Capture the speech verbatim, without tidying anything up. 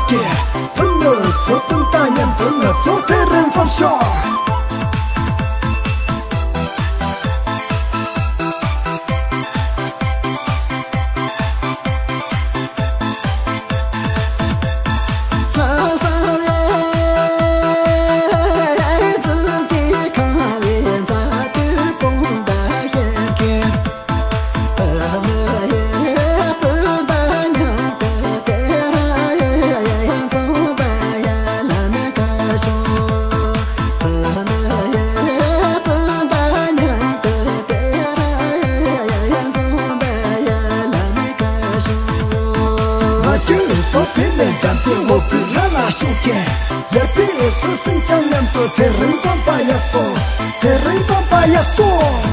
ཀྱེ། ཕུ་ནུ་སོ་སྤུན་ཟླ་མཉམ་དུ་ང་ཚོ་དེ་རིང་འཛོམས་ཤོག་ང་ཁྱོད་སོ་ཕི་ནས་འཇམ་པའི་འོ་བུ་ལ་ལ་ཤོག་ཀྱེ། ཡར་པའི་སོ་སེམས་ཅན་མཉམ་དུ་དེ་རིང་འཛོམས་པ་ཡག་སོ། དེ་རིང་འཛོམས་པ་ཡག་སོ།